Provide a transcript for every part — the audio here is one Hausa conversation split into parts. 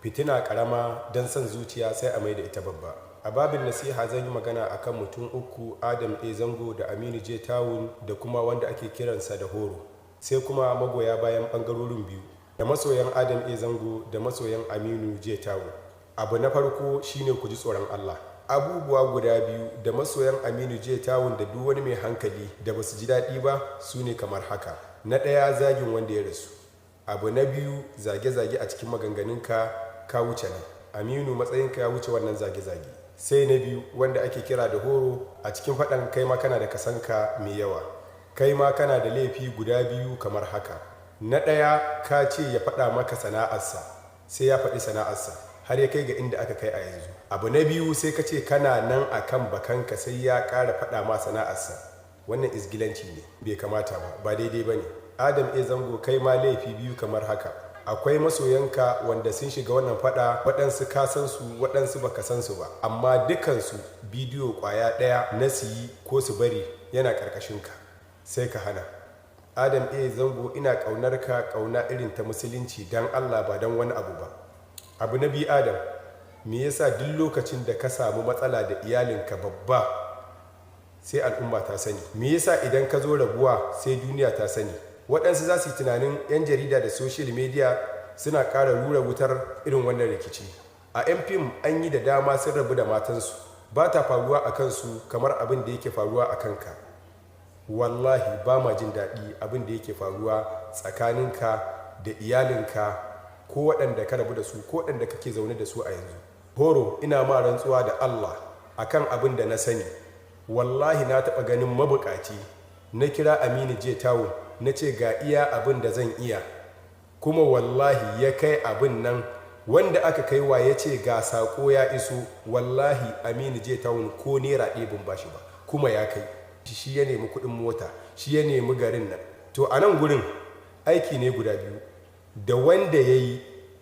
Fitina karama don son zuciya sai a mai da ita babba. A babin nasiha, zan yi magana akan mutum uku: Adam A Zango da Aminu J Town da kuma wanda ake kiransa da Horo, sai kuma magoya bayan bangarorin biyu, da masoyan Adam A Zango da masoyan Aminu J Town. Abu na farko shine ku ji tsoron Allah. Abubuwa guda biyu da masoyan Aminu J Town da duk wani mai hankali da basu ji daɗi ba su ne kamar haka: na ɗaya, zagin wanda ya rasu. Abu na biyu, zage-zage a cikin maganganunka. Ka wuce nan, Aminu, matsayinka ya wuce wannan zage-zage. Sai na biyu, wanda ake kira da Horo, a cikin faɗan kai ma kana da kasanka mai yawa. Kai ma kana da laifi guda biyu kamar haka: na ɗaya, ka ce ya faɗa maka sana'arsa, sai ya faɗi sana'arsa, har ya kai ga inda aka kai a yanzu. Abu na biyu, sai ka ce kana nan a kan bakanka sai ya ƙara faɗa ma sana'arsa. Wannan izgilanci ne, bai kamata ba, ba daidai ba ne. Adam A Zango, kai ma laifi biyu kamar haka: akwai masoyanka wanda sun shiga wannan fada, waɗansu ka san su, waɗansu baka san su ba, amma dukansu bidiyo kwaya ɗaya na su yi ko su bari yana ƙarƙashinka, sai ka hana. Adam A Zango, ina ƙaunar ka, ƙauna irin ta Musulunci, don Allah, ba don wani abu ba. Abu na biyu, Adam, me yasa duk lokacin da ka samu matsala da iyalinka babba sai al'umma ta sani? Me yasa idan ka zo rabuwa sai duniya ta sani? Waɗansu za su yi tunanin 'yan jarida da social media suna ƙara rura wutar irin wannan rikici. A 'yan fim an yi da dama sun rabu da matansu, ba ta faruwa a kansu kamar abin da yake faruwa a kanka. Wallahi ba ma jin daɗi abin da yake faruwa tsakaninka da iyalinka, ko waɗanda ka rabu da su, ko waɗanda kake zaune da su a yanzu. Horo, ina ma rantsuwa da Allah akan abin da na sani, wallahi na taɓa ganin mabukaci, na kira Aminu J Town, na ce ga iya abin da zan iya, kuma wallahi ya kai abin nan. Wanda aka kai wa ya ce ga sako ya iso. Wallahi Aminu J Town ko naira ɗaya ban bashi ba, kuma ya kai. Shi ya nemi kuɗin mota, shi ya nemi garin nan. To, a nan gurin aiki ne guda biyu, da wanda ya yi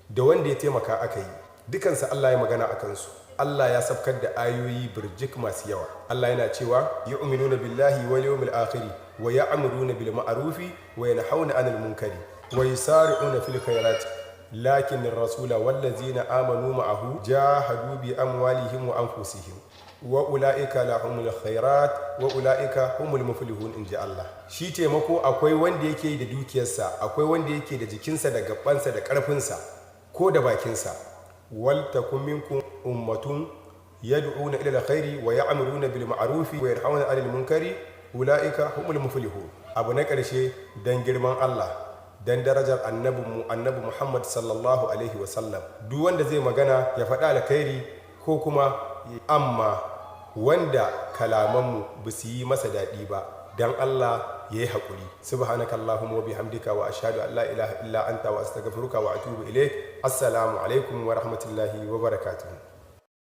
da wanda ya taimaka aka yi, dukansu Allah ya magana a kansu. Allah ya sabkar da ayoyi birjik masu yawa. Allah yana cewa: yu'minuna billahi wal yawmil akhir wa ya'muruna bil ma'rufi wa yanhauna 'anil munkari wa yusari'una fil khairat, lakin ar-rasula wallazina amanu ma'ahu jahadu bi amwalihim wa anfusihim wa ula'ika lahumul khairat wa ula'ika humul muflihun, inji Allah. Shi taimako, akwai wanda yake da dukiyarsa, akwai wanda yake da jikinsa da gabansa da karfinsa ko da bakinsa. Wal takum minkum ummatun yad'una ila alkhairi wa ya'muruna bil ma'rufi wa yanhauna 'anil munkari, ula'ika humul muflihun. Abu na ƙarshe, dan girman Allah, dan darajar annabinmu Annabi Muhammad sallallahu alaihi wasallam, duk wanda zai magana ya faɗa alkhairi ko kuma, amma wanda kalamanmu ba su yi masa daɗi ba, don Allah ya yi haƙuri. Subhanakallahumma wa bihamdika, wa ashhadu an la ilaha illa anta, wa astaghfiruka wa atubu ilaik. Assalamu alaikum wa rahmatullahi wa barakatuh.